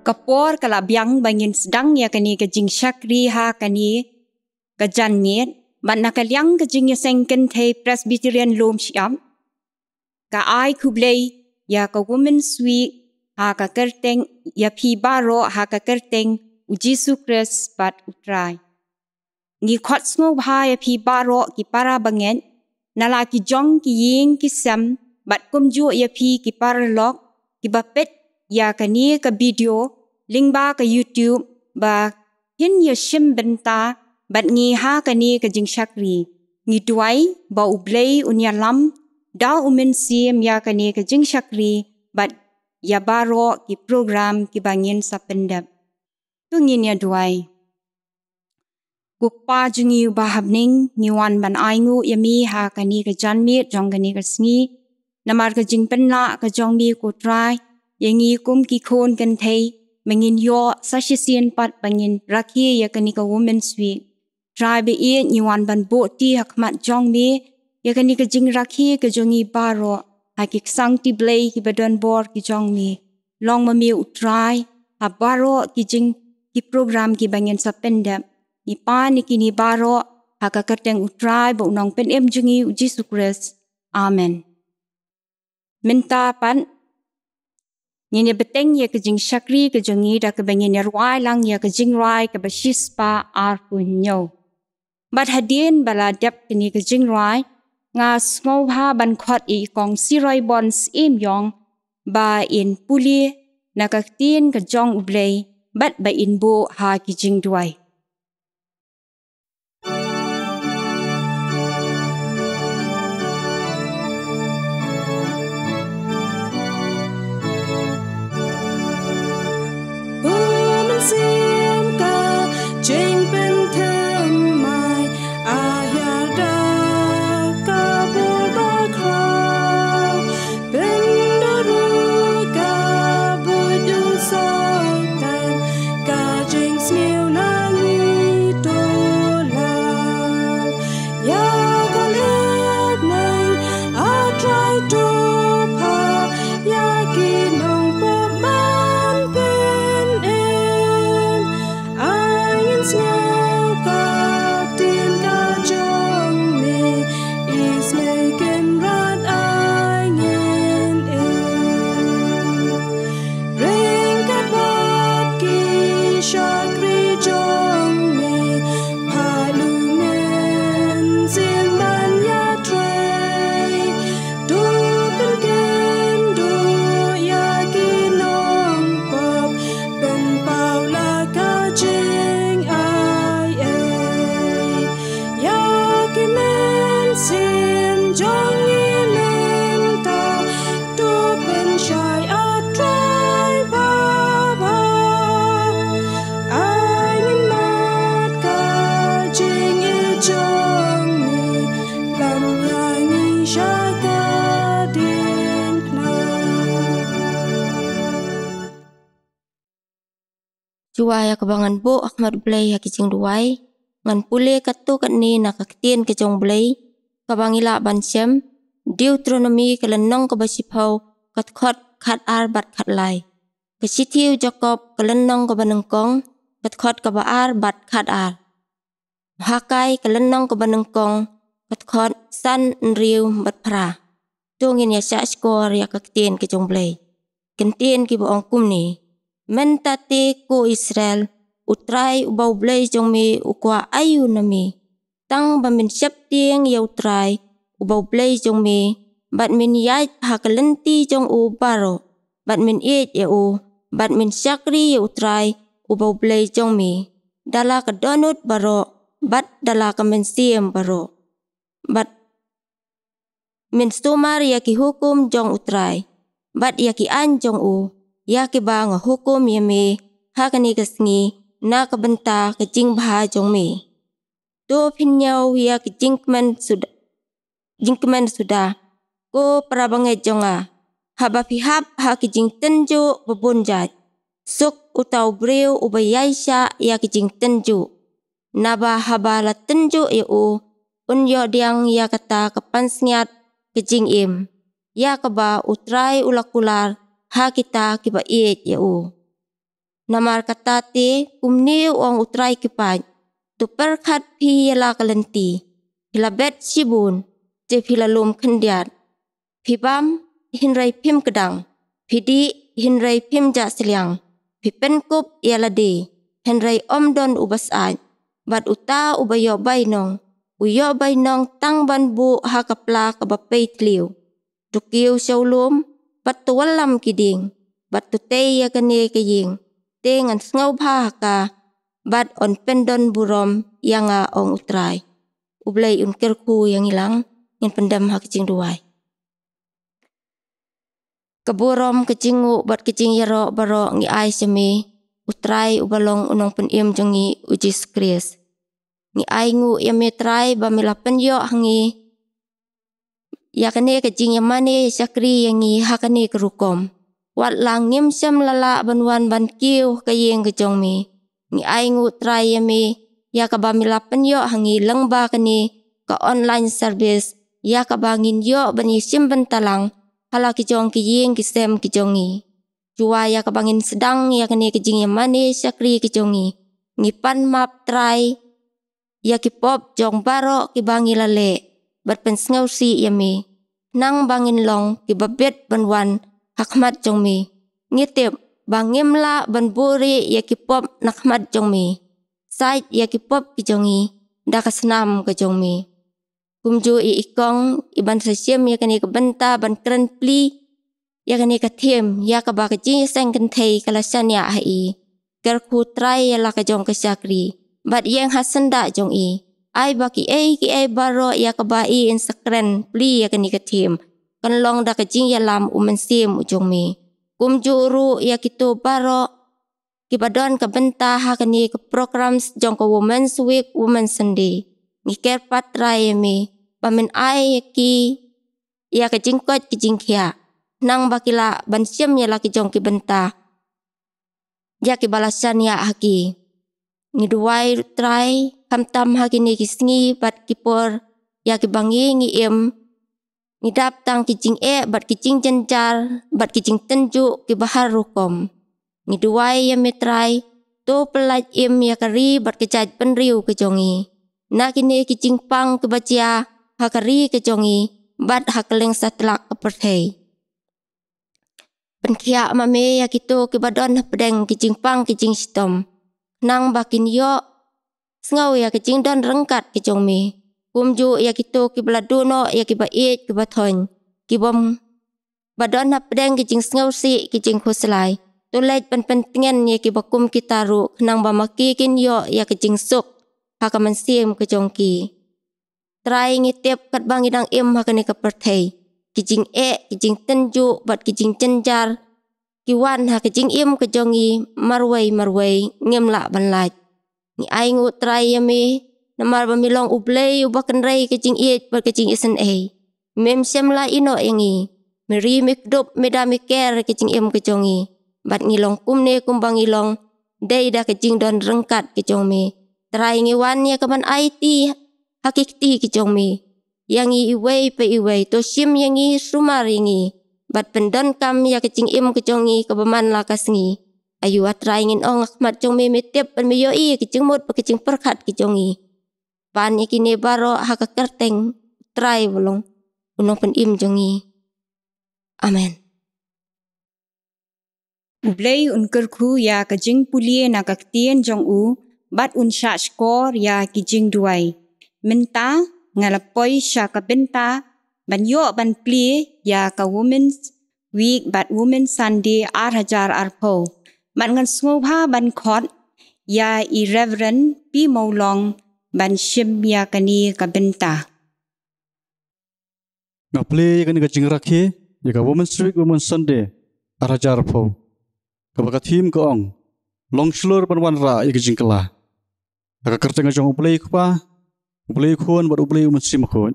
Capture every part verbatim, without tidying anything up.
Ka por ka la biang ba ngin sdang ïa kane ka jingshakri ha kane ka janmiet, bad na ka liang ka jingïaseng kynthei Presbyterian Lumshyiap, ka ai khublei ïa ka Women's Week ha ka kyrteng, ïa phi baroh ha ka kyrteng u Jisu Khrist bad u Trai. Ngi khot sngewbha ïa phi baroh ki para bangeit, na la ki jong ki ïing ki sem, bad kumjuh ïa phi ki paralok kiba peit ïa kane ka video lyngba ka YouTube, ba kin ïashim bynta bad ngi ha kane ka jingshakri. Ngi duwai ba U Blei un ïalam da U Mynsiem ïa kane ka jingshakri bad ïa baroh ki program kiba ngin sa pyndep. To ngin ïa duwai. Ko Kpa jong ngi uba ha bneng, ngi wan ban ainguh ïa me ha kane ka janmiet jong kane ka sngi. Namar ka jingpynlah ka jong me ko Trai ïa ngi kum ki khun kynthei, ba ngin ïoh sa shisien pat ba ngin rakhe ïa kane ka Women's Week. Trai ba ïeit, ngi wan ban buh ti ha khmat jong me ïa kane ka jingrakhe ka jong ngi baroh ha ki ksangkti Blei kiba don bor ki jong me. Long ma me U Trai ha baroh ki jing, ki program kiba ngin sa pyndep. Ngi pan ïa kine baroh ha ka kyrteng U Trai bad U Nongpynim jong ngi U Jisu Khrist. Amen. Mynta pat ngin ïa bteng ïa ka jingshakri ka jong ngi da kaba ngin ïa rwai lang ïa ka jingrwai kaba shispah arphew hynñiew. Bad hadien ba la dep kane ka jingrwai, nga sngewbha ban khot ïa i Kong Siroi Bon Syiemïong ba in pule na ka ktien ka jong U Blei, bad ba in buh ha ki jingduwai. Bun mynsiem ka jingpynthymmai, a hiar da ka bor bakhraw. Pyndaru ka buit u Soitan, ka jingsniew na ngi to law. Ïa ka leit neng, A Trai, to pha ïa ki nongpop ban pynim. Ai ngin sngew ka ktien ka jong me, Israel Kynrad ai ngin im. Ryngkat bad ki shakri jong me, phah u Mynsiem ban ïatrei. To pynkynduh ïa ki nongpop, pynpaw la ka jingai ei. Ïa ki mynsiem jong ngi mynta, to pynshai, A Trai Baba. Ai ngin mad ka jingïeit jong me, lam ïa ngi sha ka diengphna. Shuwa ïa kaba ngan buh ha khmat U Blei ha ki jingduwai, ngan pule katto katne na ka ktien ka jong U Blei, kaba ngi lah ban shem, Deuteronomy ka lynnong kaba shiphew, ka dkhot khatar bad khatlai. Ka shithi u Jakob ka lynnong kaba nyngkong, ka dkhot kaba ar bad khatar. Haggai ka lynnong kaba nyngkong, ka dkhot san, hynriew bad phra. To ngin ïa shah shkor ïa ka ktien ka jong U Blei. Ka ktien kaba ong kumne: Mynta te ko Israel, U Trai uba U Blei jong me u kwah aïu na me, tang ba men sheptieng ïa U Trai uba U Blei jong me, bad men ïaid ha ka lynti jong u baroh, bad men ïeit ïa u, bad men shakri ïa U Trai uba U Blei jong me da la ka dohnud baroh, bad da la ka mynsiem baroh. Bad men sumar ïa ki hukum jong U Trai, bad ïa ki aiñ jong u, ïa kiba nga hukum ïa me ha kane ka sngi na ka bynta ka jingbha jong me. To pynñiew ïa ki jingkmen suda, jingkmen suda, ko para bangeit jong nga, haba phi hap ha ki jingtynjuh babun jait. Suk uta u briew uba ïaishah ïa ki jingtynjuh. Naba haba la tynjuh ïa u, un ïoh pdiang ïa kata ka pansngiat ka jingim, ïa kaba U Trai u la kular ha kita kiba ïeit ïa u. Namar kata te, kumne u ong u Trai ki paid, to pyrkhat phi ïa la ka lynti. Phi la bet shibun, te phi la lum khyndiat. Phi bam, hynrei phim kdang. Phi dih, hynrei phim jah sliang. Phi pynkup ïa lade, hynrei ym don uba syaid. Bad uta uba ïoh bainong, u ïoh bainong tang ban buh ha ka pla kaba pei thliew. To kiew sha u lum, bad to wallam ki dieng, bad to tei ïa kane ka ïing, te ngan sngewbha ha ka, bad yn pyndon burom ïa nga, ong u Trai. U Blei un kyrkhu ïa ngi lang, ngin pyndem ha ka jingduwai. Ka burom, ka jingnguh bad ka jingïaroh baroh ngi ai sha me, u Trai uba long u nongpynim jong ngi u Jisu Khrist. Ngi ainguh ïa me Trai ba me la pynïoh ha ngi ïa kane ka jingïamane shakri ïa ngi ha kane ka rukom. Wat la ngim shym la lah ban wan ban kiew ha ka ïing ka jong me, ngi ainguh Trai ïa me ïa kaba me la pynïoh ha ngi lyngba kane ka online service, ïa kaba ngin ïoh ban ïashim bynta lang ha la ki jong ki ïing ki sem ki jong ngi. Shuwa ïa kaba ngin sdang ïa kane ka jingïamane shakri ka jong ngi, ngi pan map Trai ïa ki pop jong baroh kiba ngi la leh, bad pynsngewsih ïa me, khnang ba ngin long kiba bit ban wan ha khmat jong me. Ngi tip ba ngim lah ban buhrieh ïa ki pop na khmat jong me. Sait ïa ki pop ki jong ngi da ka snam ka jong me. Kumjuh i, i kong, i ban sa shim ïa kane ka bynta ban kren plie ïa kane ka theme, ïa kaba ka jingïaseng kynthei ka la shaniah ha i. Kyrkhu Trai ïa la ka jong ka shakri, bad ïeng ha syndah jong i. Ai ba kiei kiei baroh ïa kaba i in sa kren plie ïa kane ka theme, kan long da ka jingïalam u Mynsiem u jong me. Kumjuh ruh ïa kito baroh kiba don ka bynta ha kane ka programs jong ka Women's Week, Women's Sunday. Ngi kyrpad Trai ïa me ba men ai ïa ki ïa ka jingkoit ka jingkhiah, khnang ba ki lah ban shim ïa la ki jong ki bynta ïa kiba la shaniah ha ki. Ngi duwai ruh Trai, khamtam ha kine ki sngi bad ki por ïa kiba ngi, ngi im, ngi dap tang ki jingeh bad ki jingjynjar bad ki jingtynjuh kiba har rukom. Ngi duwai ïa me Trai, to pyllait im ïa ka ri bad ka jaitbynriew ka jong ngi na kine ki jingpang kiba jia ha ka ri ka jong ngi bad ha kylleng satlak ka pyrthei. Pynkhiah ma me ïa kito kiba don hapdeng ki jingpang ki jingshitom, khnang ba kin ïoh sngew ïa ka jingdon ryngkat ka jong me. Kumjuh ïa kito kiba la duh noh ïa kiba ïeit kiba thoiñ, kibym, ba don hapdeng ki jingsngewsih ki jingkhuslai, to leit ban pyntngen ïa kiba kum kita ruh, khnang ba ma ki kin ïoh ïa ka jingsuk ha ka mynsiem ka jong ki. Trai, ngi tip katba ngi dang im ha kane ka pyrthei, ki jingeh, ki jingtynjuh bad ki jingjynjar ki wan ha ka jingim ka jong ngi marwei marwei, ngim lah ban lait. Ngi ainguh Trai ïa me, namar ba me long U Blei uba kynrei ka jingïeit bad ka jingisynei. Mem shym la ïehnoh ïa ngi. Me ri me kdup, me da me ker ka jingim ka jong ngi. Bad ngi long kumne kumba ngi long, dei da ka jingdon ryngkat ka jong me. Trai, ngi wan ïa ka ban aiti ha ki kti ki jong me ïa ngi iwei pa iwei, to shim ïa ngi, sumar ïa ngi, bad pyndonkam ïa ka jingim ka jong ngi kaba man la ka sngi. Aïu A Trai, ngin ong ha khmat jong me, me tip bad me ïohi ïa ki jingmut bad ki jingpyrkhat ki jong ngi. Pan ïa kine baroh ha ka kyrteng Trai ba long U Nongpynim jong ngi. Amen. U Blei un kyrkhu ïa ka jingpule na ka ktien jong u, bad un shahshkor ïa ki jingduwai. Mynta nga la poi sha ka bynta ban ïoh ban plie ïa ka Women's Week bad Women's Sunday ar hajar arphew. Bad ngan sngewbha ban khot ïa i Reverend P Mawlong ban shim ïa kane ka bynta. Nga plie ïa kane ka jingrakhe ïa ka Women's Week, Women's Sunday ar hajar arphew, kaba ka theme ka ong, Long shlur ban wanrah ïa ka jingkylla. Ha ka kyrteng ka jong U Blei Kpa, U Blei Khun bad U Blei U Mynsiem Bakhuid.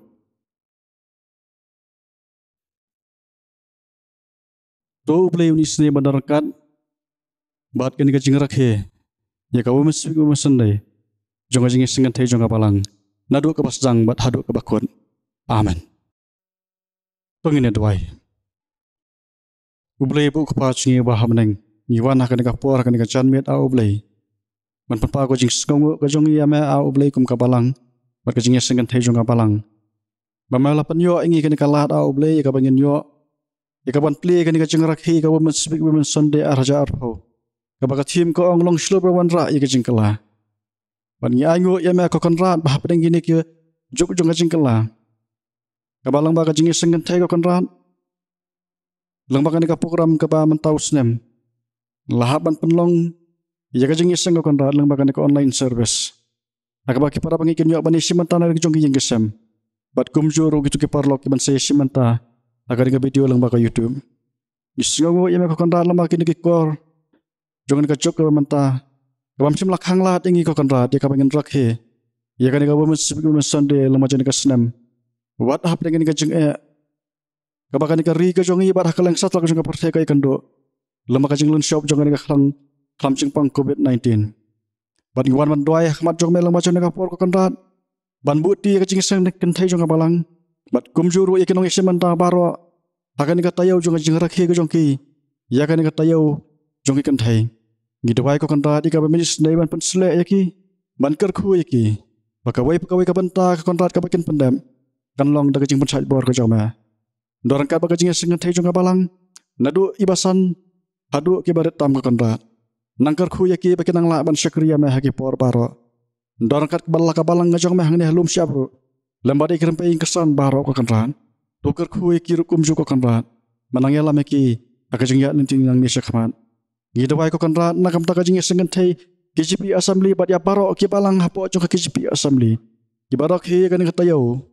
To U Blei un isynei ban don ryngkat bad kane ka jingrakhe ïa ka Women's Week, Women's Sunday jong ka jingïaseng kynthei jong ka balang, naduh kaba sdang bad haduh kaba kut. Amen. To ngin ïa duwai. U Blei ba u Kpa jong ngi uba ha bneng, Ngi wan ha kane ka por, ha kane ka janmiet, A U Blei, ban pynpaw ka jingsngewnguh ka jong ngi ïa me, A U Blei, kum ka balang, bad ka jingïaseng kynthei jong ka balang. Ba me la pynïoh ïa ngi kane ka lad, A U Blei, ïa kaba ngin ïoh ïa kaban plie ïa kane ka jingrakhe ka Women's Week, Women's Sunday ar hajar arphew, kaba ka theme ka ong, Long shlur ba wanrah ïa ka jingkylla. Bad ngi ainguh ïa me ko Kynrad ba hapdeng kine ki juk jong ka jingkylla, kaba lyngba ka jingïaseng kynthei ko Kynrad, lyngba kane ka program kaba mynta u snem, la hap ban pynlong ïa ka jingïaseng ko Kynrad lyngba kane ka online service, ha kaba ki para bangeit kin ïoh ban ïashim bynta na ka jong ki ïing ki sem, bad kumjuh ruh kito ki paralok kiban sa ïashim bynta ha kane ka video lyngba ka YouTube. Ngi sngewnguh ïa me ko Kynrad lyngba kine ki kor jong kane ka juk kaba mynta, kaba ym shym la khang lad ïa ngi ko Kynrad, ïa kaba ngin rakhe ïa kane ka Women's Week, Women's Sunday lyngba jong kane ka snem, wat hapdeng kane ka jingeh kaba kane ka ri ka jong ngi bad ha kylleng satlak jong ka pyrthei ka ïakynduh lyngba ka jinglynshop jong kane ka khlam, khlam jingpang covid nineteen. Bad ngi wan ban duwai ha khmat jong me lyngba jong kane ka por ko Kynrad, ban buhti ïa ka jingïaseng kynthei jong ka balang, bad kumjuh ruh ïa ki nongïashim bynta baroh ha kane ka taïew jong ka jingrakhe ka jong ki ïa kane ka taïew jong ki kynthei. Ngi duwai ko Kynrad ïa kaba me isynei ban pynshlur ïa ki, ban kyrkhu ïa ki, ba kawei pa kawei ka bynta ko Kynrad kaba kin pyndep kan long da ka jingpynshait bor ka jong me. Don ryngkat bad ka jingïaseng kynthei jong ka balang, naduh i basan haduh kiba rit tam ko Kynrad. Nang kyrkhu ïa ki ba kin nang lah ban shakri ïa me ha ki por baroh. Don ryngkat bad la ka balang ka jong me hangne ha Lumshyiap ruh, lem bad ïa ki rympei ïing ki san baroh ko Kynrad. To kyrkhu ïa ki ruh kumjuh ko Kynrad, ban nang ïalam ïa ki ha ka jingïaid lynti nangne shakhmat. Ngi duwai ko Kynrad na ka bynta ka jingïaseng kynthei K J P Assembly bad ïa baroh ki balang hapoh jong ka K J P Assembly, kiba rakhe ïa kane ka taïew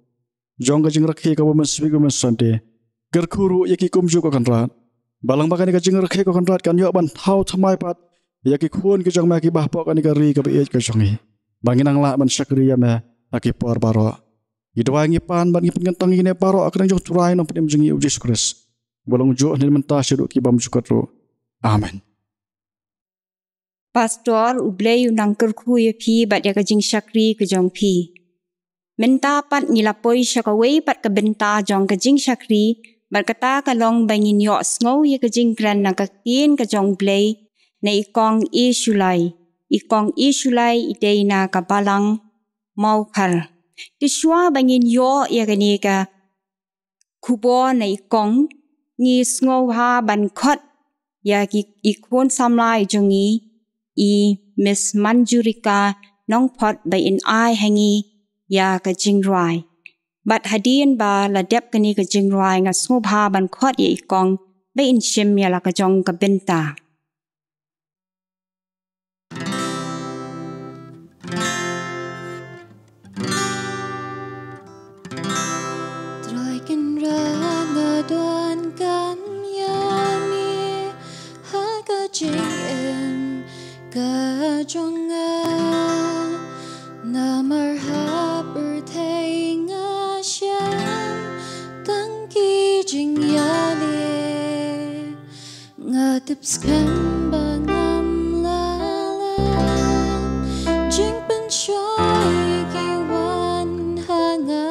jong ka jingrakhe ka Women's Week, Women's Sunday. Kyrkhu ruh ïa ki kumjuh ko Kynrad, ba lyngba kane ka jingrakhe ko Kynrad kan ïoh ban thaw thymmai pat ïa ki khun ki jong me kiba hapoh kane ka ri kaba ïeit ka jong ngi, ba ngin nang lah ban shakri ïa me ha ki por baroh. Ngi duwai, ngi pan bad ngi pynkyntang ïa kine baroh ha ka kyrteng jong U Trai Nongpynim jong ngi U Jisu Khrist, uba long juh, hynnin mynta, shaduh ki bymjukut ruh. Amen. Pastor, U Blei un nang kyrkhu ïa phi bad ïa ka jingshakri ka jong phi. Mynta pat ngi la poi sha kawei pat ka bynta jong ka jingshakri, bad kata ka long ba ngin ïohsngew ïa ka jingkren na ka ktien ka jong U Blei na i Kong Ishulai. I Kong Ishulai i dei na ka balang Mawkhar. Te shuwa ba ngin ïoh ïa kane ka khubor na i Kong, ngi sngewbha ban khot ïa ki, i khun samla i jong ngi, i Miss Manjurika Nongphot, ba in ai ha ngi ïa ka jingrwai. Bad hadien ba la dep kane ka jingrwai, nga sngewbha ban khot ïa i Kong ba in shim ïa la ka jong ka bynta. Trai Kynrad, nga donkam ïa me ha ka jingim ka jong nga. Namar ha pyrthei nga shem tang ki jingïaleh. Nga tip skhem ba ngam lah leh jingpynshoi ki wan ha nga.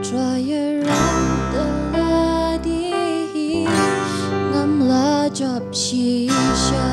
Trai ïaroh da lade hi, ngam lah jop shisha.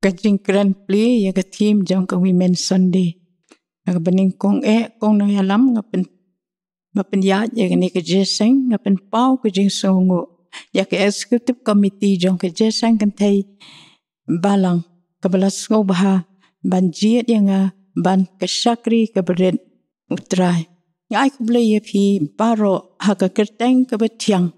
Ka jingkren plie ïa ka theme jong ka Women Sunday. Na ka banyngkong eh, kong nongïalam, nga pyn, nga pynïaid ïa kane ka jingïaseng, nga pynpaw ka jingsngewnguh ïa ka Executive Committee jong ka jingïaseng kynthei balang, kaba la sngewbha ban jied ïa nga ban ka shakri kaba rit U Trai. Nga ai khublei ïa phi baroh ha ka kyrteng kaba thiang,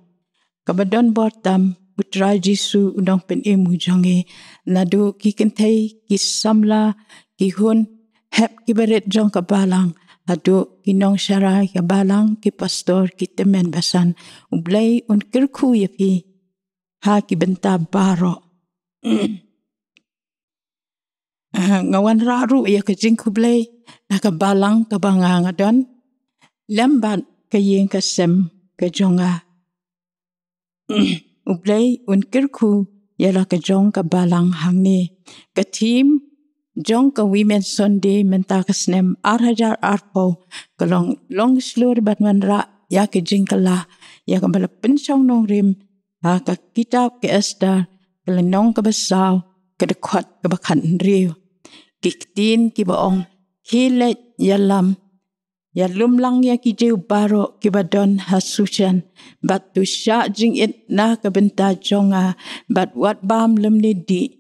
kaba don bor tam, U Trai Jisu, U Nongpynim u jong ngi. Naduh ki kynthei, ki samla, ki hun hep kiba rit jong ka balang, haduh ki nongshakri ka balang, ki pastor, ki tymmen basan, U Blei un kyrkhu ïa phi ha ki bynta baroh. Nga wanrah ruh ïa ka jingkhublei na ka balang kaba nga nga don, lem bad ka ïing ka sem ka jong nga. U Blei un kyrkhu ïa la ka jong ka balang hangne. Ka theme jong ka Women Sunday mynta ka snem ar hajar arphew ka long, long shlur bad wanrah ïa ka jingkylla, ïa kaba la pynshong nongrim ha ka kitab ka Esther, ka lynnong kaba saw, ka dkhot kaba khathynriew. Ki ktien kiba ong: Khie leit ïalam, ïalumlang ïa ki Jiw baroh kiba don ha Sushan, bad to shah jingit na ka bynta jong nga, bad wat bam lymne dih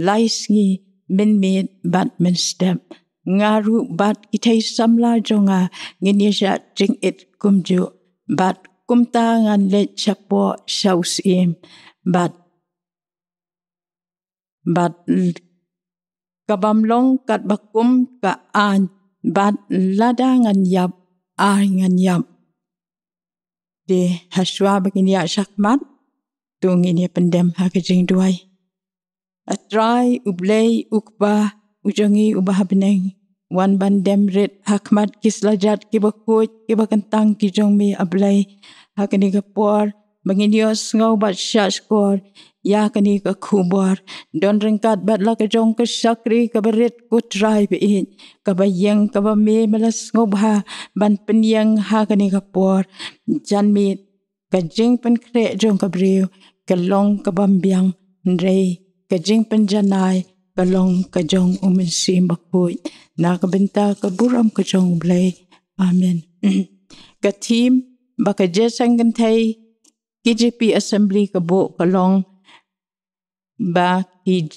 lai sngi mynmiet bad mynstep. Nga ruh bad ki thei samla jong nga ngin ïa shah jingit kumjuh, bad kumta ngan leit shapoh sha u syiem, bad, bad l-, ka bym long katba kum ka aiñ, bad lada ngan ïap, ai ngan ïap. Te hashwa ba ngin ïaid shakhmat, to ngin ïa pyndem ha ka jingduwai. A Trai U Blei U Kpa u jong ngi uba ha bneng, wan ban dem rit ha khmat ki slajat kiba khuid kiba kyntang ki jong me, A Blei. Ha kane ka por ba ngin ïohsngew bad shahshkor ïa kane ka khubor, don ryngkat bad la ka jong ka shakri kaba rit, ko Trai ba ïeit, kaba ïeng, kaba me me la sngewbha ban pynïeng ha kane ka por. Janmiet ka jingpynkhreh jong ka briew ka long ka bym biang, hynrei ka jingpynjanai ka long ka jong U Mynsiem Bakhuid, na ka bynta ka burom ka jong U Blei. Amen. Ka theme ba ka jingïaseng kynthei K J P Assembly ka buh ka long ba ki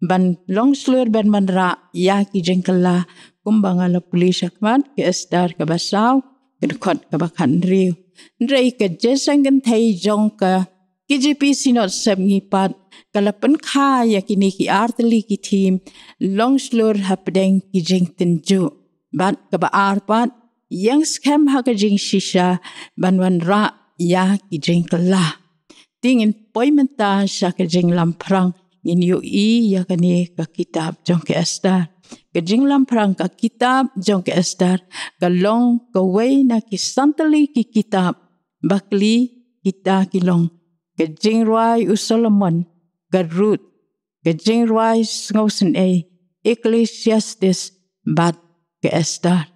ban long shlur ban wanrah ïa ki jingkylla, kumba nga la pule shakhmat, ka Esther kaba saw, ka dkhot kaba khathynriew. Hynrei ka jingïaseng kynthei jong ka K J P Synod Sepngi pat ka la pynkha ïa kine ki ar tylli ki theme long shlur hapdeng ki jingtynjuh. Bad kaba ar pat, ïeng skhem ha ka jingshisha ban wanrah ïa ki jingkylla. Te ngin poi mynta sha ka jinglamphrang, ngin ïohi ïa kane ka kitab jong ka Esther. Ka jinglamphrang ka kitab jong ka Esther ka long kawei na ki san tylli ki kitab ba kli, kita ki long: Ka Jingrwai u Solomon, ka Ruth, Ka Jingrwai Sngewsynei, Ecclesiastes, bad ka Esther.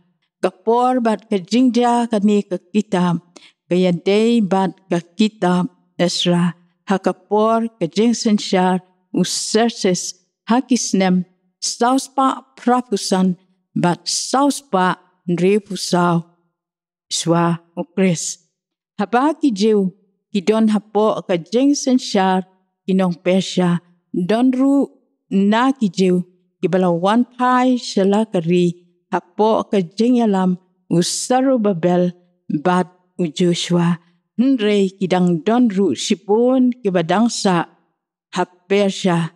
Ka por bad ka jingjia kane ka kitab ka ïadei bad ka kitab Ezra, ha ka por ka jingsynshar u Xerxes, ha ki snem saw spah phra phew san bad saw spah hynriew phew saw shwa U Khrist. Haba ki Jiw ki don hapoh ka jingsynshar ki nong Persia, don ruh na ki Jiw kiba la wan phai sha la ka ri hapoh ka jingïalam u Zerubbabel bad u Joshua. Hynrei ki dang don ruh shibun kiba dang sah ha Persia.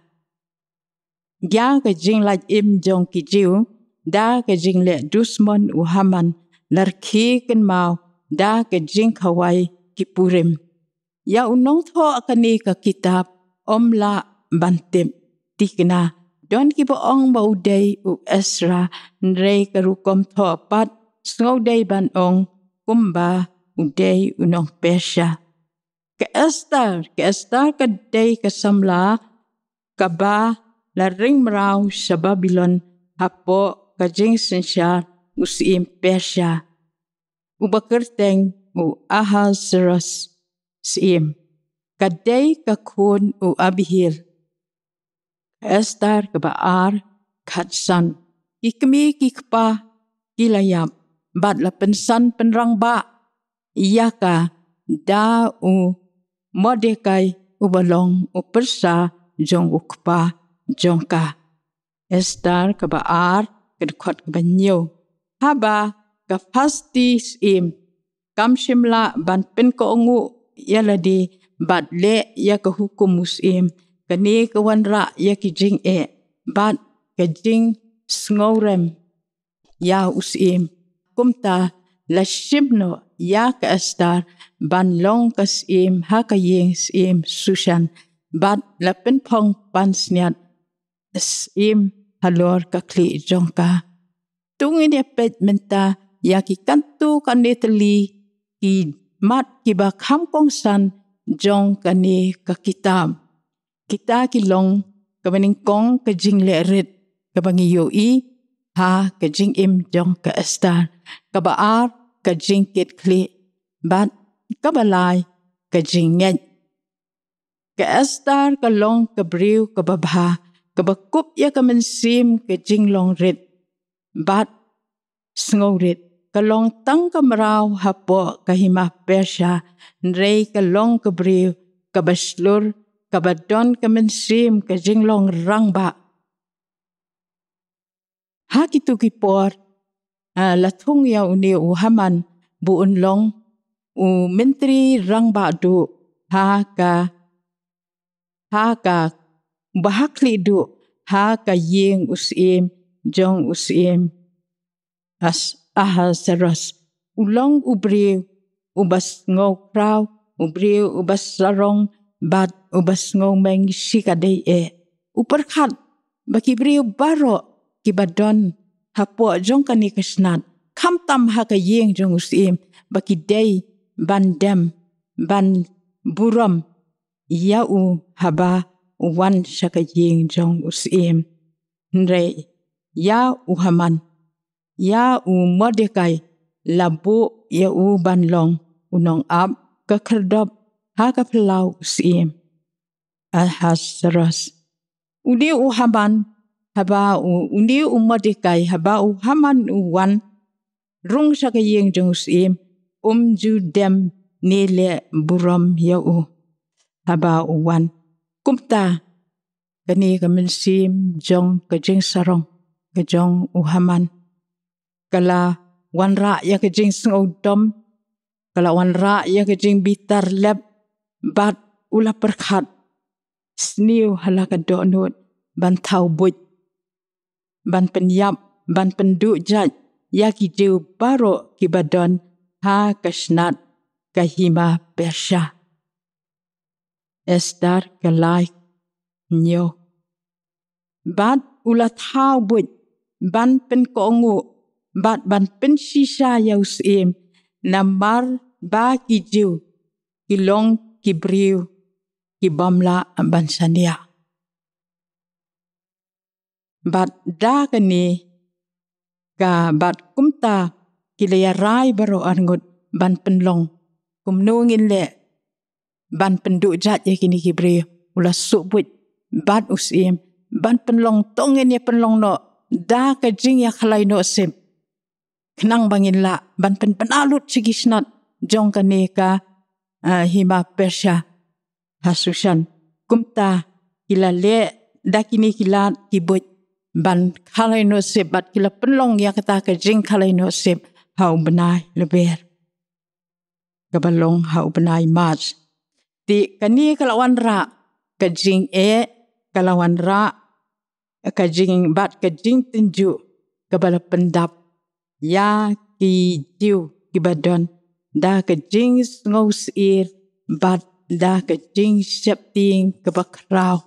Ïa ka jinglait im jong ki Jiw da ka jingleh dusmon u Haman, la rkhie kynmaw da ka jingkhawai ki Purim. Ïa u nongthoh kane ka kitab ym lah ban tip. Thikna, don kiba ong ba u dei u Ezra, hynrei ka rukom thoh pat sngew dei ban ong kumba u dei u nong Persia. Ka Esther, ka Esther ka dei ka samla kaba la ring mraw sha Babilon hapoh ka jingsynshar u syiem Persia, uba kyrteng u Ahasuerus syiem. Ka dei ka khun u Abihail. Esther kaba ar, khatsan. Ki kmie ki kpa ki la ïap, bad la pynsan pynrangbah ïa ka da u Mordekai uba long u pyrsa jong u kpa jong ka. Esther kaba ar, ka dkhot kaba hynñiew. Haba ka Vashti syiem, kam shym lah ban pynkohnguh ïa lade bad leh ïa ka hukum u syiem, kane ka wanrah ïa ki jingeh bad ka jingsngewrem ïa u syiem. Kumta la shim noh ïa ka Esther ban long ka syiem ha ka ïing syiem Shushan, bad la pynphong pansngiat syiem halor ka khlieh jong ka. To ngin ïa peit mynta ïa ki katto katne tylli ki mat kiba kham kongsan jong kane ka kitab. Kita ki long kaba nyngkong ka jingleh rit kaba ngi ïohi ha ka jingim jong ka Esther, kaba ar ka jingkit khlieh, bad kaba lai ka jingngeit. Ka Esther ka long ka briew kaba bha, kaba kup ïa ka mynsiem ka jinglong rit bad sngewrit. Ka long tang ka mraw hapoh ka hima Persia, hynrei ka long ka briew kaba shlur, kaba don ka mynsiem ka jinglong rangbah. Ha kito ki por, ah, la thung ïa une u Haman ba un long u myntri rangbah duh ha ka, ha ka, ba ha khlieh duh ha ka ïing u syiem jong u syiem As-, Ahasuerus. U long u briew uba sngewkhraw, u briew uba sarong bad uba sngewmeng shikatdei eh. U pyrkhat ba ki briew baroh kiba don hapoh jong kane ka snat, khamtam ha ka ïing jong u syiem, ba ki dei ban dem ban burom ïa u haba u wan sha ka ïing jong u syiem. Hynrei ïa u Haman, ïa u Mordekai, la buh ïa u ban long u nongap ka khyrdop ha ka phyllaw u syiem Ahasuerus. Une u Haman, haba u, une u Mordekai, haba u Haman u wan rung sha ka ïing jong u syiem, um ju dem ne leh burom ïa u haba u wan. Kumta kane ka mynsiem jong ka jingsarong ka jong u Haman ka la wanrah ïa ka jingsngewdom, ka la wanrah ïa ka jingbitar lep, bad u la pyrkhat sniew ha la ka dohnud ban thaw buit, ban pynïap, ban pynduh jait ïa ki Jiw baroh kiba don ha ka snat ka hima Persia. Esther ka lai hynñiew. Bad u la thaw buit ban pynkohnguh bad ban pynshisha ïa u syiem, namar ba ki Jiw ki long ki briew ki bym lah ban shaniah. Bad da kane ka, bad kumta ki la ïarai baroh arngut ban pynlong kumno ngin leh ban pynduh jait ïa kine ki briew. U la suh buit bad u syiem ban pynlong, to ngin ïa pynlong noh da ka jingïakhalai noh sip, khnang ba ngin lah ban pynbna lut sha ki snat jong kane ka, ah, hima Persia ha Shushan. Kumta ki la leh da kine ki lad ki buit ban khalai noh sip, bad ki la pynlong ïa kata ka jingkhalai noh sip ha u bnai Lber, kaba long ha u bnai March. Te kane ka la wanrah ka jingeh, ka la wanrah ka jing, bad ka jingtynjuh kaba la pyndap ïa ki Jiw kiba don da ka jingsngewsyier bad da ka jingsheptieng kaba khraw,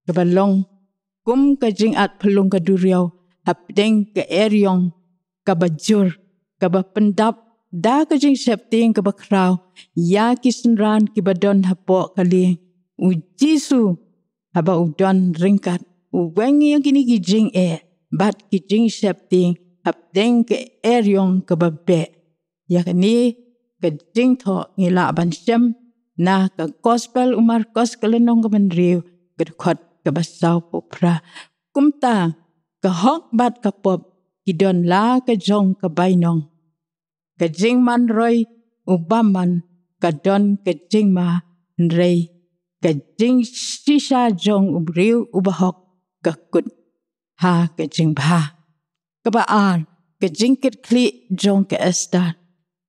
kaba long kum ka jingat phyllung ka duriaw hapdeng ka eriong kaba jur, kaba pyndap da ka jingsheptieng kaba khraw ïa ki synran kiba don hapoh ka lieng. U Jisu, haba u don ryngkat, u weng ïa kine ki jingeh bad ki jingsheptieng hapdeng ka eriong kaba beh. Ïa kane ka jingthoh ngi lah ban shem na ka Gospel u Markos ka lynnong kaba hynriew, ka dkhot kaba saw phew phra. Kumta, ka hok bad ka pop, ki don la ka jong ka bainong. Ka jingman roi, u bymman, ka don ka jingma, hynrei, ka jingshisha jong u briew, u bahok, ka kut, ha ka jingbha. Kaba ar, ka jingkitkhlieh jong ka Esther.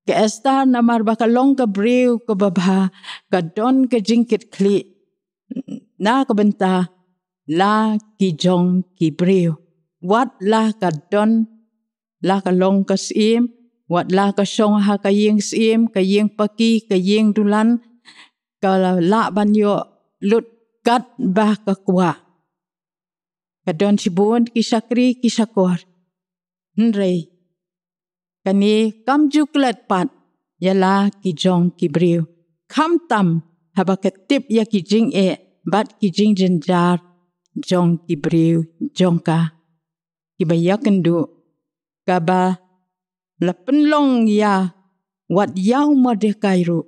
Ka Esther namar ba ka long ka briew kaba bha, ka don ka jingkitkhlieh na ka bynta la ki jong ki briew. Wat la ka don, la ka long ka syiem, wat la ka shong ha ka ïing syiem, ka ïing paki, ka ïing dulan, ka lah ban ïoh lut katba ka kwah. Ka don shibun ki shakri ki shakor. Hynrei, kane kam ju klet pat ïa la ki jong ki briew. Khamtam haba ka tip ïa ki jingeh bad ki jingjynjar jong ki briew jong ka. Kiba ïakynduh, kaba la pynlong ïa, wat ïa u Mordekai ruh.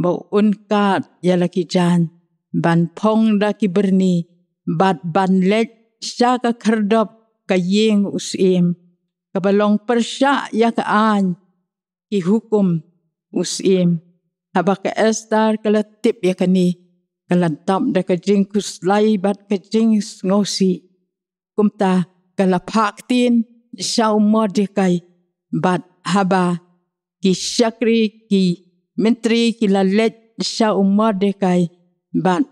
Ba un kad ïa la ki jaiñ, ban phong da ki byrni, bad ban leit sha ka khyrdop ka ïing u syiem. Kaba long pyrshah ïa ka aiñ, ki hukum u syiem. Haba ka Esther ka la tip ïa kane, ka la dap da ka jingkhuslai bad ka jingsngewsih. Kumta ka la phah ktien sha u Mordekai, bad haba ki shakri ki myntri ki la leit sha u Mordekai, bad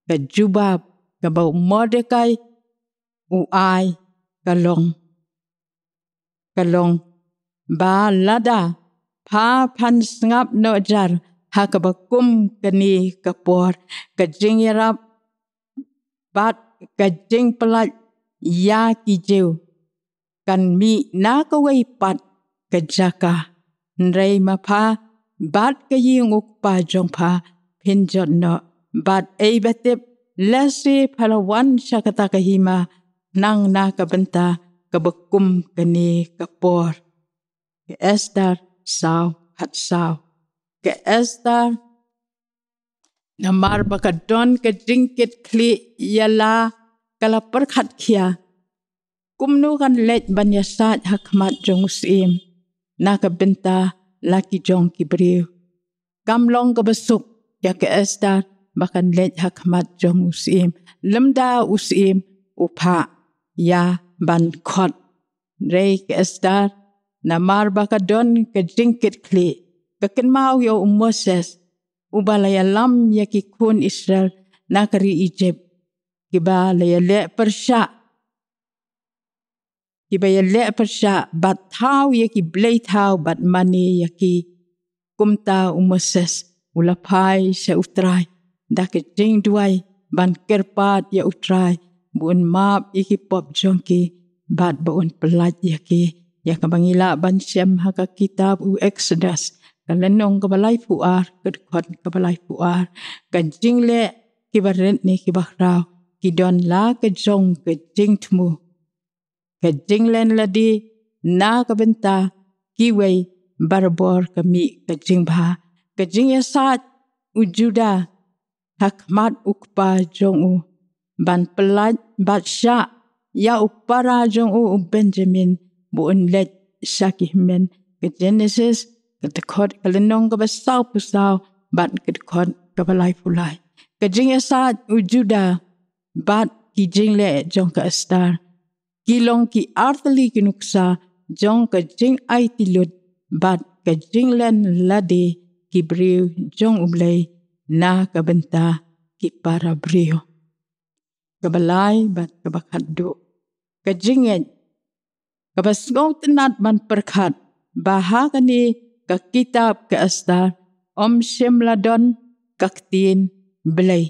ka jubab kaba u Mordekai u ai ka long, ka long ba lada pha phan sngap noh jar ha kaba kum kane ka por, ka jingïarap bad ka jingpyllait ïa ki Jiw kan mih na kawei pat ka jaka. Hynrei ma pha bad ka ïing u kpa jong pha phin jot noh, bad ei ba tip, lehse pha la wan sha kata ka hima khnang na ka bynta kaba kum kane ka por. Ka Esther saw, khatsaw. Ka Esther, namar ba ka don ka jingkitkhlieh ïa la, ka la pyrkhat khia, kumno kan leit ban ïasaid ha khmat jong u syiem na ka bynta la ki jong ki briew. Kam long kaba suk ïa ka Esther ba kan leit ha khmat jong u syiem, lymda u syiem u phah ïa ban khot. Hynrei ka Esther, namar ba ka don ka jingkitkhlieh, ka kynmaw ïa u Moses, uba la ïalam ïa ki khun Israel na ka ri Ijipt, kiba la ïaleh pyrshah, kiba ïaleh pyrshah bad thaw ïa ki blei thaw bad mane ïa ki. Kumta u Moses u la phai sha u Trai da ka jingduwai ban kyrpad ïa u Trai ba un map ïa ki pop jong ki bad ba un pyllait ïa ki. Ïa kaba ngi lah ban shem ha ka kitab u Exodus, ka lynnong kaba laiphew ar, ka dkhot kaba laiphew ar. Ka jingleh kiba rit ne kiba khraw, ki don la ka jong ka jingthmu. Ka jinglen lade na ka bynta kiwei barabor ka mih ka jingbha. Ka jingïasaid u Judah ha khmat u kpa jong u, ban pyllait bad shah ïa u para jong u, u Benjamin, ba un leit sha ki hynmen. Ka Genesis, ka dkhot, ka lynnong kaba sawphew saw bad ka dkhot kaba laiphew lai. Ka jingïasaid u Judah bad ki jingleh jong ka Esther, ki long ki artylli ki nuksa jong ka jingaiti lut bad ka jinglen lade ki briew jong U Blei na ka bynta ki para briew. Kaba lai bad kaba khatduh. Ka jingngeit kaba sngewtynnat ban pyrkhat ba ha kane ka kitab ka Esther, ym shym la don ka ktien Blei.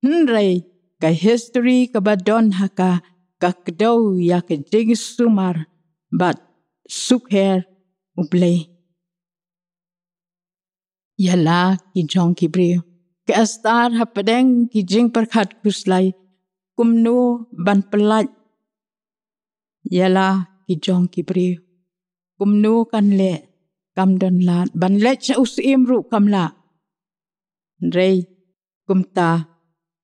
Hynrei ka history kaba don ha ka, ka kdew ïa ka jingsumar bad sukher U Blei ïa la ki jong ki briew. Ka Esther hapdeng ki jingpyrkhat khuslai kumno ban pyllait ïa la ki jong ki briew. Kumno kan leh, kam don lad, ban leit sha u syiem ruh kam lah. Hynrei kumta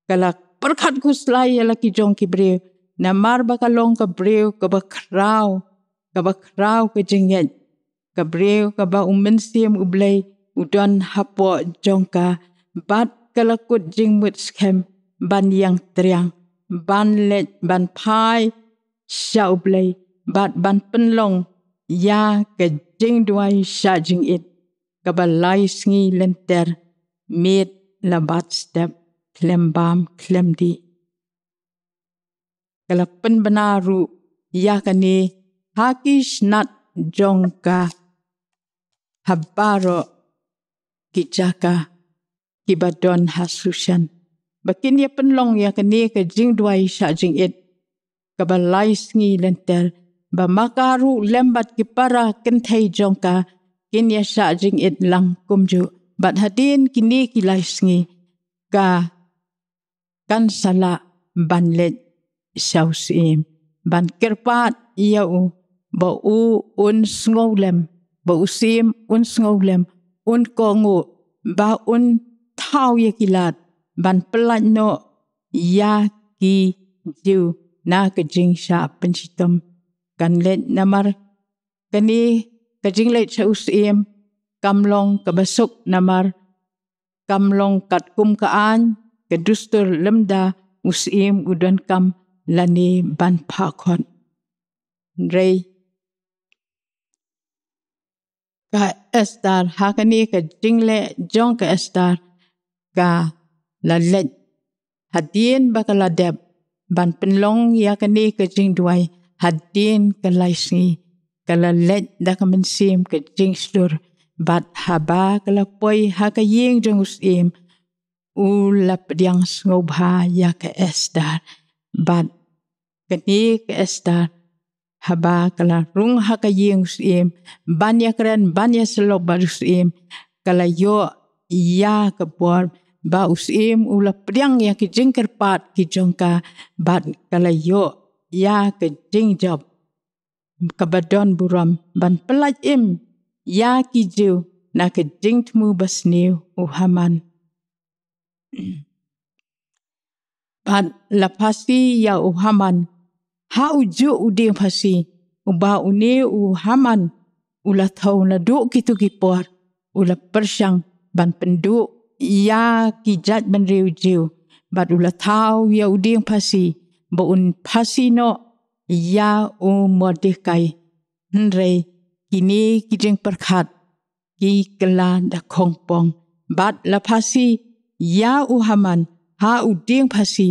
ka la pyrkhat khuslai ïa la ki jong ki briew. Namar ba ka long ka briew kaba khraw, kaba khraw ka jingngeit. Ka briew kaba u Mynsiem U Blei u don hapoh jong ka, bad ka la kut jingmut skhem ban ïeng triang, ban leit ban phai sha U Blei, bad ban pynlong ïa ka jingduwai shah jingit kaba lai sngi lynter, miet la bat step, khlem bam khlem dih. Ka la pynbna ruh ïa kane ha ki snat jong ka ha baroh ki jaka kiba don ha Sushan, ba kin ïa pynlong ïa kane ka jingduwai shah jingit kaba lai sngi lynter, ba ma ka ruh lem bad ki para kynthei jong ka kin ïa shah jingit lang kumjuh. Bad hadien kine ki lai sngi ka kan sa lah ban leit sha u Syiem, ban kyrpad ïa u ba u un sngewlem, ba u Syiem un sngewlem, un kohnguh, ba un thaw ïa ki lad ban pyllait noh ïa ki Jiw na ka jingshah pynshitom. Kan leit namar kane ka jingleit sha u Syiem kam long kaba suk, namar kam long katkum ka aiñ ka dustur, lymda u Syiem u donkam lane ban phah khot. Hynrei ka Esther, ha kane ka jingleh jong ka Esther, ka la leit hadien ba ka la dep ban pynlong ïa kane ka jingduwai hadien ka lai sngi. Ka la leit da ka mynsiem ka jingshlur, bad haba ka la poi ha ka ïing jong u Syiem, u la pdiang sngewbha ïa ka Esther. Bad kane ka Esther, haba ka la rung ha ka ïing u Syiem ban ïakren, ban ïasyllok bad u Syiem, ka la ïoh ïa ka bor, ba u Syiem u la pdiang ïa ki jingkyrpad ki jong ka, bad ka la ïoh ïa ka jingjop kaba don burom ban pyllait im ïa ki Jiw na ka jingthmu basniew u Haman. Bad la phasi ïa u Haman ha u juh u dieng phasi, uba une u Haman u la thew naduh kito ki por, u la pyrshang ban pynduh ïa ki jaitbynriew Jiw, bad u la thaw ïa u dieng phasi ba un phasi noh ïa u Mordekai. Hynrei kine ki jingpyrkhat ki kylla da khongpong, bad la phasi ïa u Haman ha u dieng phasi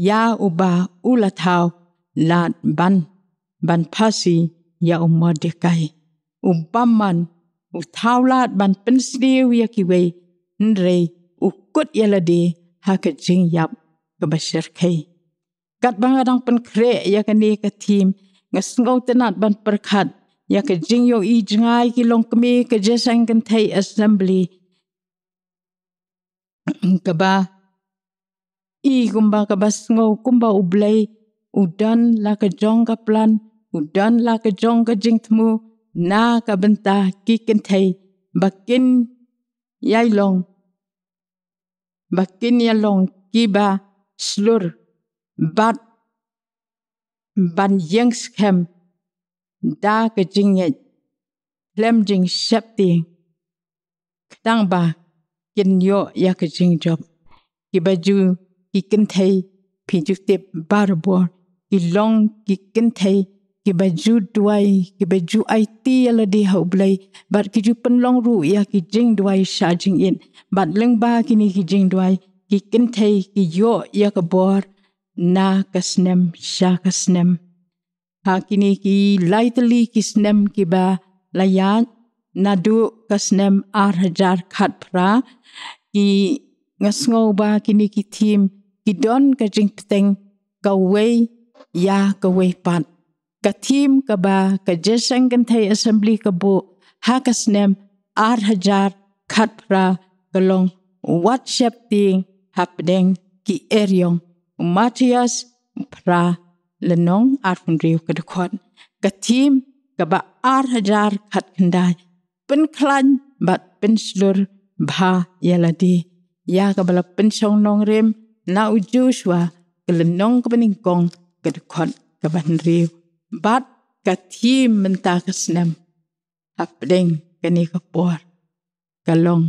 ïa uba u la thaw lad ban, ban phasi ïa u Mordekai. U bymman u thaw lad ban pynsniew ïa kiwei, hynrei u kut ïa lade ha ka jingïap kaba shyrkhei. Katba nga dang pynkhreh ïa kane ka theme, nga sngewtynnat ban pyrkhat ïa ka jingïohi jngai ki longkmie ka Jingïaseng Kynthei Assembly, kaba i kumba, kaba sngew kumba U Blei u don la ka jong ka plan, u don la ka jong ka jingthmu na ka bynta ki kynthei, ba kin ïai long, ba kin ïa long kiba shlur, bad ban ïeng skhem da ka jingngeit khlem jingsheptieng, khnang ba kin ïoh ïa ka jingjop. Kiba ju ki kynthei, phi ju tip barabor, ki long ki kynthei kiba ju duwai, kiba ju aiti ïa lade ha U Blei, bad ki ju pynlong ruh ïa ki jingduwai shah jingit, bad lyngba kine ki jingduwai ki kynthei ki ïoh ïa ka bor na ka snem sha ka snem. Ha kine ki lai tylli ki snem kiba la ïaid, naduh ka snem ar hajar khatphra, ki, nga sngew ba kine ki theme ki don ka jingpyrshang kawei ïa kawei pat. Ka theme kaba ka Jingïaseng Kynthei Assembly ka buh ha ka snem ar hajar khatphra ka long Wat Sheptieng Hapdeng ki Eriong, Mathaios phra lynnong arphew hynriew ka dkhot. Ka theme kaba ar hajar khatkhyndai, Pynkhlaiñ bad pynshlur bha ïa lade, ïa kaba la pynshong nongrim na u Joshua ka lynnong kaba nyngkong, ka dkhot kaba hynriew. Bad ka thim mynta ka snem hapdeng kane ka por ka long,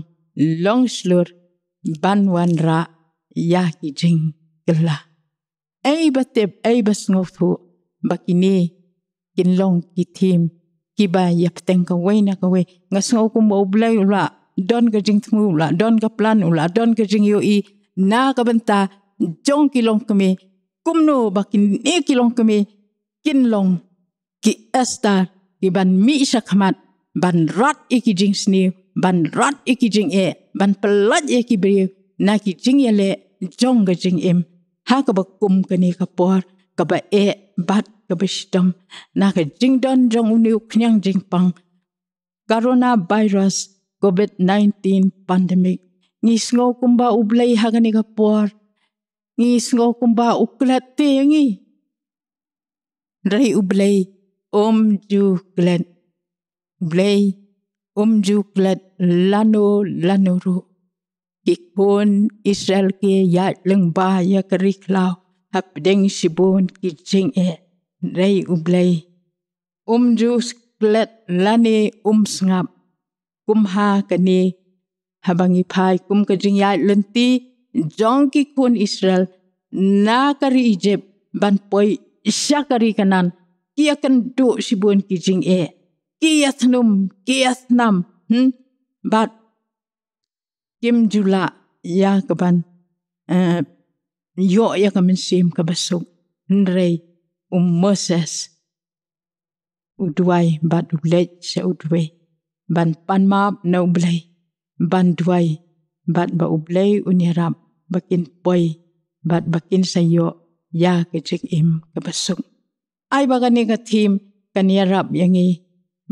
long shlur ban wanrah ïa ki jingkylla. Ei ba tip, ei ba sngewthuh ba kine kin long ki thim kiba ïapteng kawei na kawei. Nga sngew kumba U Blei u la don ka jingthmu, u la don ka plan, u la don ka jingïohi na ka bynta jong ki longkmie. Kumno ba kine ki longkmie kin long ki Esther kiban mih shakhmat, ban rat ïa ki jingsniew, ban rat ïa ki jingeh, ban pyllait ïa ki briew na ki jingïaleh jong ka jingim ha kaba kum kane ka por kaba eh bad kaba shitom, na ka jingdon jong une u khñiang jingpang coronavirus, covid nineteen pandemic. Ngi sngew kumba U Blei ha kane ka por, ngi sngew kumba u klet te ïa ngi. Hynrei U Blei um ju klet. U Blei um ju klet lano lano ruh. Ki khun Israel ki ïaid lyngba ïa ka ri khlaw hapdeng shibun ki jingeh. Hynrei U Blei um ju klet lane um sngap. Kumba kane, haba ngi phai kum ka jingïaid lynti jong ki khun Israel na ka ri Egypt ban poi sha ka ri Kanaan, ki ïakynduh shibun ki jingeh, ki ïasnum, ki ïasnam, hmm? Bad kim ju lah ïa ka ban, eh, ïoh ïa ka mynsiem kaba suk. Hynrei u Moses u duwai bad u leit sha u duwai ban pan map na U Blei, ban duwai bad ba U Blei un ïarap ba kin poi bad ba kin sa ïoh ïa ka jingim kaba suk. Ai ba kane ka thim kan ïarap ïa ngi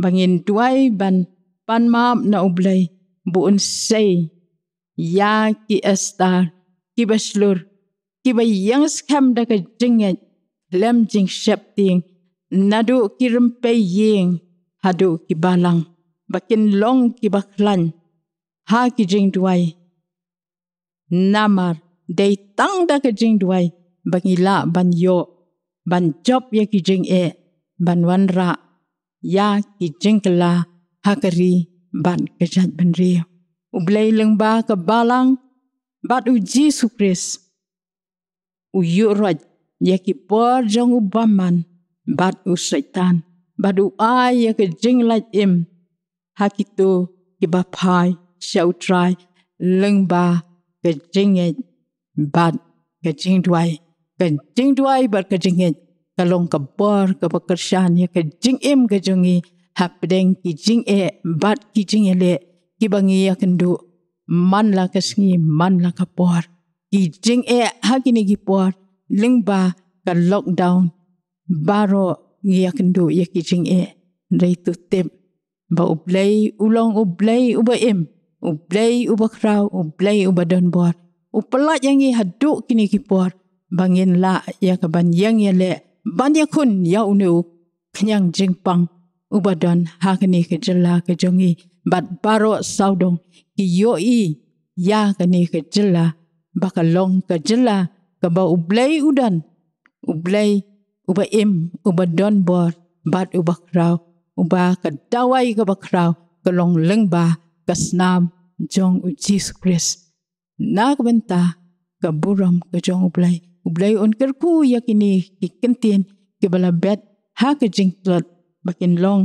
ba ngin duwai ban pan map na U Blei ba un sei ïa ki Esther kiba shlur, kiba ïeng skhem da ka jingngeit khlem jingsheptieng, naduh ki rympei ïing haduh ki balang, ba kin long kiba khlaiñ ha ki jingduwai. Namar dei tang da ka jingduwai ba ngi lah ban ïoh, ban jop ïa ki jingeh, ban wanrah ïa ki jingkylla ha ka ri bad ka jaitbynriew. U Blei lyngba ka balang bad U Jisu Khrist u ïuh roit ïa ki bor jong u bymman bad u Soitan, bad u ai ïa ka jinglait im ha kito kiba phai sha U Trai lyngba ka jingngeit bad ka jingduwai. Ka jingduwai bad ka jingngeit ka long ka bor kaba kyrshan ïa ka jingim ka jong ngi hapdeng ki jingeh bad ki jingïaleh kiba ngi ïakynduh man la ka sngi man la ka por. Ki jingeh ha kine ki por lyngba ka lockdown, baroh ngi ïakynduh ïa ki jingeh. Hynrei to tip ba U Blei u long U Blei uba im, U Blei uba khraw, U Blei uba don bor. U pyllait ïa ngi haduh kine ki por ba ngin lah ïa ka ban ïeng ïaleh ban ïakhun ïa une u khñiang jingpang uba don ha kane ka jylla ka jong ngi, bad baroh sawdong ki ïohi ïa kane ka jylla ba ka long ka jylla kaba U Blei u don, U Blei uba im, uba don bor bad uba khraw, uba ka dawai kaba khraw ka long lyngba ka snam jong U Jisu Khrist. Na ka bynta ka burom ka jong U Blei, U Blei un kyrkhu ïa kine ki kyntien kiba la bet ha ka jingtlot ba kin long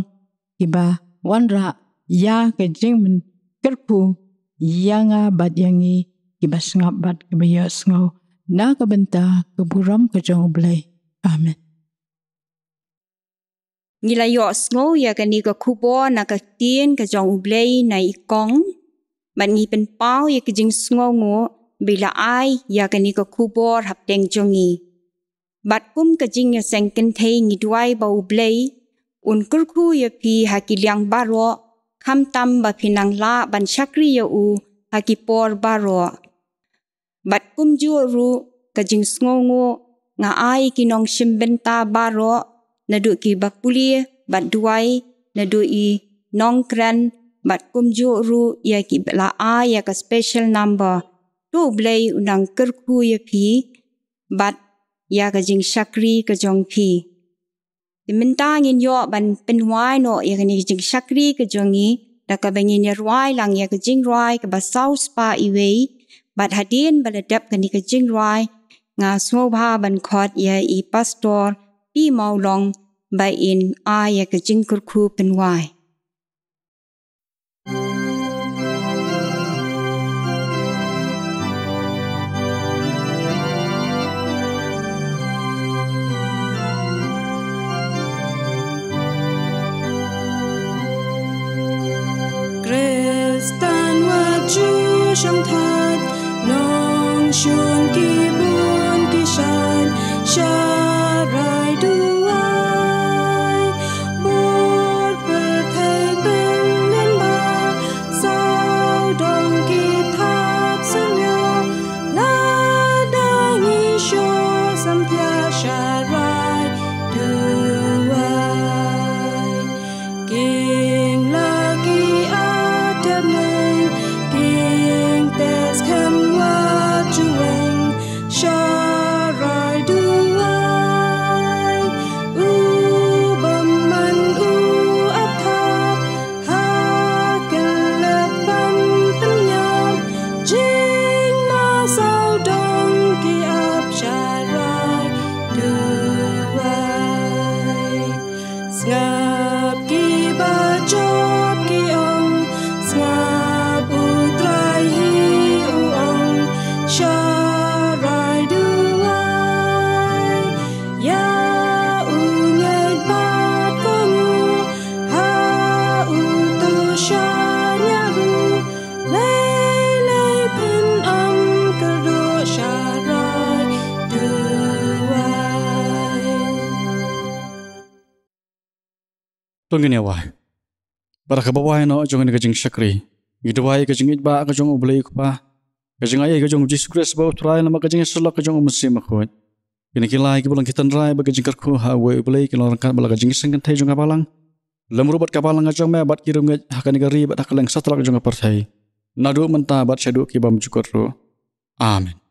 kiba wanrah ïa ka jingmynkyrkhu ïa nga bad ïa ngi kiba sngap bad kiba ïohsngew, na ka bynta ka burom ka jong U Blei. Amen. Ngi la ïohsngew ïa kane ka khubor na ka ktien ka jong U Blei na i Kong, bad ngi pynpaw ïa ka jingsngewnguh ba i la ai ïa kane ka khubor hapdeng jong ngi. Bad kum ka jingïaseng kynthei ngi duwai ba U Blei un kyrkhu ïa phi ha ki liang baroh, khamtam ba phin nang lah ban shakri ïa u ha ki por baroh. Bad kumjuh ruh ka jingsngewnguh nga ai ki nongshim bynta baroh, naduh kiba pule bad duwai, naduh i nongkren, bad kumjuh ruh ïa kiba la ai ïa ka special number. To U Blei un nang kyrkhu ïa phi bad ïa ka jingshakri ka jong phi. Te mynta ngin ïoh ban pynwai noh ïa kane ka jingshakri ka jong ngi da kaba ngin ïa rwai lang ïa ka jingrwai kaba saw spah iwei. Bad hadien ba la dep kane ka jingrwai, nga sngewbha ban khot ïa i Pastor Pi Mawlong ba in ai ïa ka jingkyrkhu pynwai. Khristan wat ju shong thait, nongshun ki bun ki shait, sharai duwai. Bor pyrthei pynlong ba, sawdong ki thap synñiaw, lada ngi shu samthiah sharai duwai. King la ki atep neng, king tes khem wat ju weng, sharai duwai. U bymman u ap thap, ha kylliang ban pynïap, jingma sawdong ki ap sharai duwai. Sngap kiba jop ki ong, sngap U Trai hi u ong, sharai duwai. Ïa u ngeit bad ka nguh, ha u to shaniah ruh, lei lei phin ym kyrduh, sharai duwai. To ngin ïa wai. Bad ha kaba wai noh jong kane ka jingshakri, ngi duwai ïa ka jingngeit ba ka jong U Blei U Kpa, ka jingai ka jong U Jisu Khrist ba U Trai, namar ka jingïasyllok ka jong U Mynsiem Bakhuid. Kine ki lai kiba long ki tynrai bad ka jingkyrkhu ha uwei U Blei ki long ryngkat bad la ka jingseng kynthei jong ka balang. Lem ruh bad ka balang ka jong me bad ki riewngeit ha kane ka ri bad ha kylleng satlak jong ka pyrthei, naduh mynta bad shaduh ki bymjukut ruh. Amen.